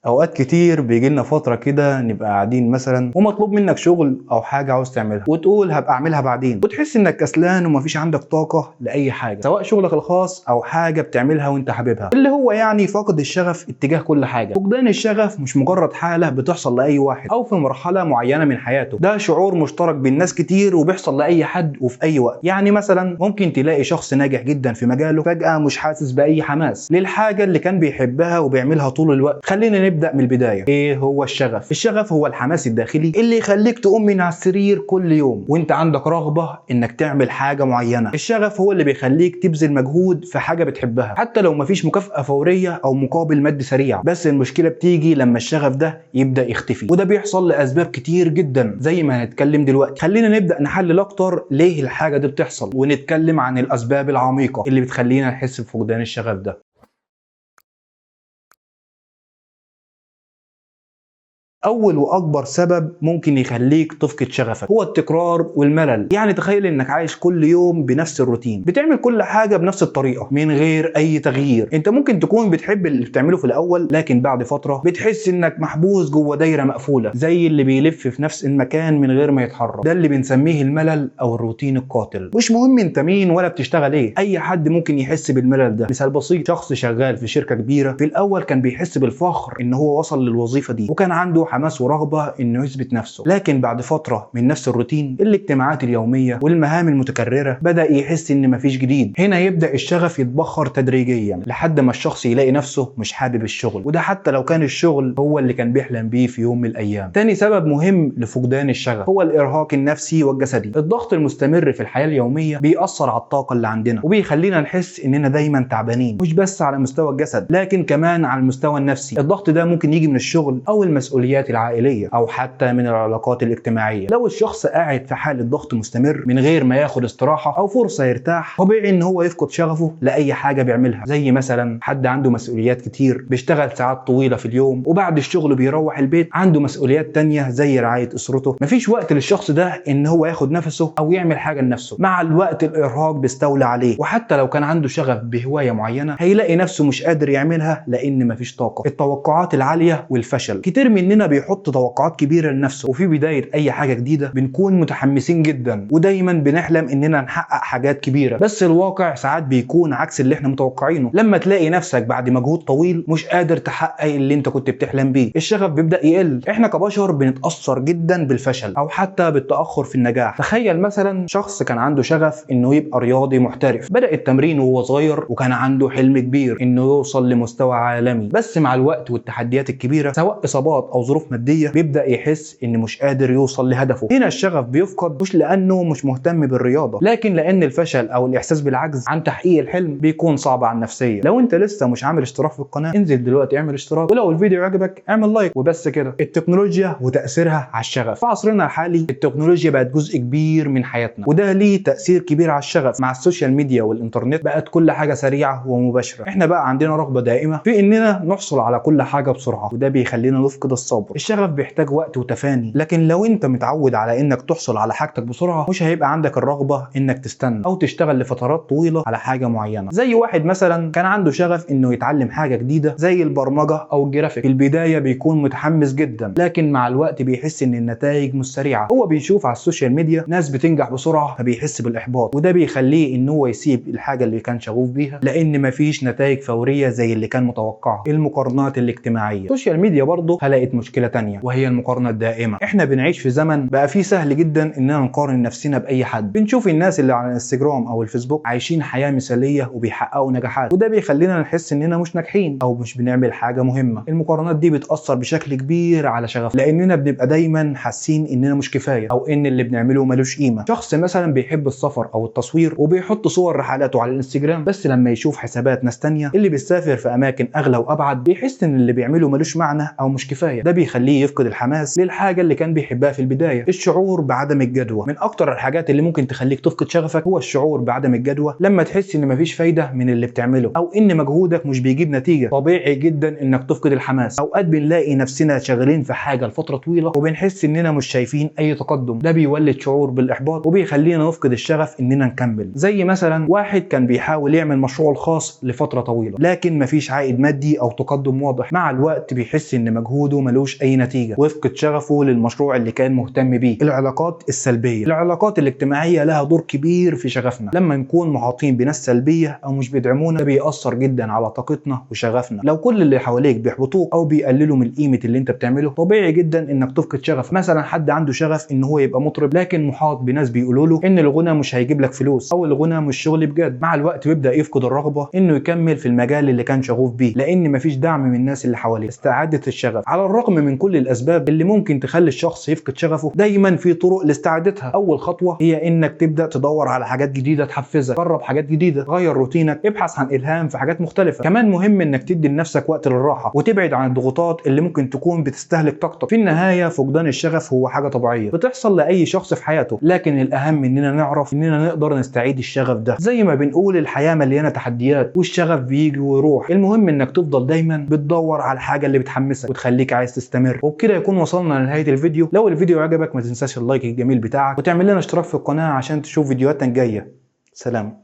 اوقات كتير بيجي لنا فترة كده نبقى قاعدين مثلا ومطلوب منك شغل او حاجة عاوز تعملها وتقول هبقى اعملها بعدين، وتحس انك كسلان ومفيش عندك طاقة لاي حاجة، سواء شغلك الخاص او حاجة بتعملها وانت حاببها، اللي هو يعني فقد الشغف اتجاه كل حاجة. فقدان الشغف مش مجرد حاله بتحصل لاي واحد او في مرحلة معينة من حياته، ده شعور مشترك بين ناس كتير وبيحصل لاي حد وفي اي وقت. يعني مثلا ممكن تلاقي شخص ناجح جدا في مجاله فجاة مش حاسس باي حماس للحاجة اللي كان بيحبها وبيعملها طول الوقت. خلينا نبدأ من البداية. ايه هو الشغف؟ الشغف هو الحماس الداخلي اللي يخليك تقوم من على السرير كل يوم وانت عندك رغبة انك تعمل حاجة معينة. الشغف هو اللي بيخليك تبذل مجهود في حاجة بتحبها حتى لو مفيش مكافأة فورية او مقابل مادي سريع. بس المشكلة بتيجي لما الشغف ده يبدأ يختفي، وده بيحصل لأسباب كتير جدا زي ما هنتكلم دلوقتي. خلينا نبدأ نحلل اكتر ليه الحاجة دي بتحصل، ونتكلم عن الأسباب العميقة اللي بتخلينا نحس بفقدان الشغف ده. أول وأكبر سبب ممكن يخليك تفقد شغفك هو التكرار والملل. يعني تخيل إنك عايش كل يوم بنفس الروتين، بتعمل كل حاجة بنفس الطريقة من غير أي تغيير. أنت ممكن تكون بتحب اللي بتعمله في الأول، لكن بعد فترة بتحس إنك محبوس جوه دايرة مقفولة زي اللي بيلف في نفس المكان من غير ما يتحرك. ده اللي بنسميه الملل أو الروتين القاتل. مش مهم أنت مين ولا بتشتغل إيه، أي حد ممكن يحس بالملل ده. مثال بسيط، شخص شغال في شركة كبيرة، في الأول كان بيحس بالفخر إن هو وصل للوظيفة دي وكان عنده حماس ورغبة انه يثبت نفسه، لكن بعد فترة من نفس الروتين، الاجتماعات اليومية والمهام المتكررة، بدأ يحس ان مفيش جديد. هنا يبدأ الشغف يتبخر تدريجيا لحد ما الشخص يلاقي نفسه مش حابب الشغل، وده حتى لو كان الشغل هو اللي كان بيحلم بيه في يوم من الايام. تاني سبب مهم لفقدان الشغف هو الارهاق النفسي والجسدي. الضغط المستمر في الحياة اليومية بيأثر على الطاقة اللي عندنا وبيخلينا نحس اننا دايما تعبانين، مش بس على مستوى الجسد لكن كمان على المستوى النفسي. الضغط ده ممكن يجي من الشغل او المسؤوليات العائلية أو حتى من العلاقات الاجتماعية. لو الشخص قاعد في حالة ضغط مستمر من غير ما ياخد استراحة أو فرصة يرتاح، طبيعي إن هو يفقد شغفه لأي حاجة بيعملها. زي مثلا حد عنده مسؤوليات كتير، بيشتغل ساعات طويلة في اليوم وبعد الشغل بيروح البيت عنده مسؤوليات تانية زي رعاية أسرته، مفيش وقت للشخص ده إن هو ياخد نفسه أو يعمل حاجة لنفسه. مع الوقت الإرهاق بيستولى عليه، وحتى لو كان عنده شغف بهواية معينة هيلاقي نفسه مش قادر يعملها لأن مفيش طاقة. التوقعات العالية والفشل، كتير مننا بيحط توقعات كبيرة لنفسه، وفي بداية أي حاجة جديدة بنكون متحمسين جدا ودايما بنحلم إننا نحقق حاجات كبيرة، بس الواقع ساعات بيكون عكس اللي احنا متوقعينه. لما تلاقي نفسك بعد مجهود طويل مش قادر تحقق اللي انت كنت بتحلم بيه، الشغف بيبدأ يقل. احنا كبشر بنتأثر جدا بالفشل أو حتى بالتأخر في النجاح. تخيل مثلا شخص كان عنده شغف إنه يبقى رياضي محترف، بدأ التمرين وهو صغير وكان عنده حلم كبير إنه يوصل لمستوى عالمي، بس مع الوقت والتحديات الكبيرة سواء إصابات أو ظروف مادية بيبدأ يحس إن مش قادر يوصل لهدفه. هنا الشغف بيفقد، مش لأنه مش مهتم بالرياضة، لكن لأن الفشل أو الإحساس بالعجز عن تحقيق الحلم بيكون صعب على النفسية. لو أنت لسه مش عامل اشتراك في القناة انزل دلوقتي اعمل اشتراك، ولو الفيديو عجبك اعمل like. وبس كده. التكنولوجيا وتأثيرها على الشغف. في عصرنا الحالي التكنولوجيا بقت جزء كبير من حياتنا، وده ليه تأثير كبير على الشغف. مع ال social media والإنترنت بقت كل حاجة سريعة ومباشرة، احنا بقى عندنا رغبة دائمة في إننا نحصل على كل حاجة بسرعة، وده بيخلينا نفقد الصبر. الشغف بيحتاج وقت وتفاني، لكن لو انت متعود على انك تحصل على حاجتك بسرعة مش هيبقى عندك الرغبة انك تستنى او تشتغل لفترات طويلة على حاجة معينة. زي واحد مثلا كان عنده شغف انه يتعلم حاجة جديدة زي البرمجة او الجرافيك، في البداية بيكون متحمس جدا، لكن مع الوقت بيحس ان النتائج مش سريعة. هو بيشوف على ال social media ناس بتنجح بسرعة فبيحس بالاحباط، وده بيخليه ان هو يسيب الحاجة اللي كان شغوف بيها لان مفيش نتائج فورية زي اللي كان متوقعها. المقارنات الاجتماعية، ال social media برضه خلقت مشكلة تانية وهي المقارنة الدائمة. احنا بنعيش في زمن بقى فيه سهل جدا اننا نقارن نفسنا باي حد. بنشوف الناس اللي على الانستجرام او الفيسبوك عايشين حياة مثاليه وبيحققوا نجاحات، وده بيخلينا نحس اننا مش ناجحين او مش بنعمل حاجة مهمة. المقارنات دي بتاثر بشكل كبير على شغفنا لاننا بنبقى دايما حاسين اننا مش كفاية او ان اللي بنعمله ملوش قيمة. شخص مثلا بيحب السفر او التصوير وبيحط صور رحلاته على الانستجرام، بس لما يشوف حسابات ناس تانية اللي بتسافر في اماكن اغلى وابعد بيحس ان اللي بيعمله ملوش معنى او مش كفاية. ده بيخليه يفقد الحماس للحاجة اللي كان بيحبها في البداية. الشعور بعدم الجدوى، من اكتر الحاجات اللي ممكن تخليك تفقد شغفك هو الشعور بعدم الجدوى، لما تحس ان مفيش فايده من اللي بتعمله او ان مجهودك مش بيجيب نتيجة. طبيعي جدا انك تفقد الحماس. اوقات بنلاقي نفسنا شغالين في حاجة لفترة طويلة وبنحس اننا مش شايفين اي تقدم، ده بيولد شعور بالاحباط وبيخلينا نفقد الشغف اننا نكمل. زي مثلا واحد كان بيحاول يعمل مشروعه الخاص لفترة طويلة لكن مفيش عائد مادي او تقدم واضح، مع الوقت بيحس ان مجهوده ملوش اي نتيجة ويفقد شغفه للمشروع اللي كان مهتم بيه. العلاقات السلبية، العلاقات الاجتماعية لها دور كبير في شغفنا. لما نكون محاطين بناس سلبية او مش بيدعمونا ده بيأثر جدا على طاقتنا وشغفنا. لو كل اللي حواليك بيحبطوك او بيقللوا من قيمة اللي انت بتعمله طبيعي جدا انك تفقد شغفك. مثلا حد عنده شغف ان هو يبقى مطرب لكن محاط بناس بيقولوا له ان الغنى مش هيجيب لك فلوس او الغنى مش شغل بجد، مع الوقت بيبدا يفقد الرغبة انه يكمل في المجال اللي كان شغوف بيه لان مفيش دعم من الناس اللي حواليه. استعاده الشغف، على الرغم من كل الاسباب اللي ممكن تخلي الشخص يفقد شغفه دايما في طرق لاستعادتها. اول خطوة هي انك تبدا تدور على حاجات جديدة تحفزك، جرب حاجات جديدة، غير روتينك، ابحث عن الهام في حاجات مختلفة. كمان مهم انك تدي لنفسك وقت للراحة وتبعد عن الضغوطات اللي ممكن تكون بتستهلك طاقتك. في النهاية فقدان الشغف هو حاجة طبيعية بتحصل لاي شخص في حياته، لكن الاهم اننا نعرف اننا نقدر نستعيد الشغف ده. زي ما بنقول الحياة مليانة تحديات والشغف بيجي ويروح، المهم انك تفضل دايما بتدور على الحاجة اللي بتحمسك وتخليك عايز تستمر. وبكده يكون وصلنا لنهاية الفيديو. لو الفيديو عجبك ما تنساش ال like الجميل بتاعك وتعمل لنا اشتراك في القناة عشان تشوف فيديوهاتنا الجاية. سلام.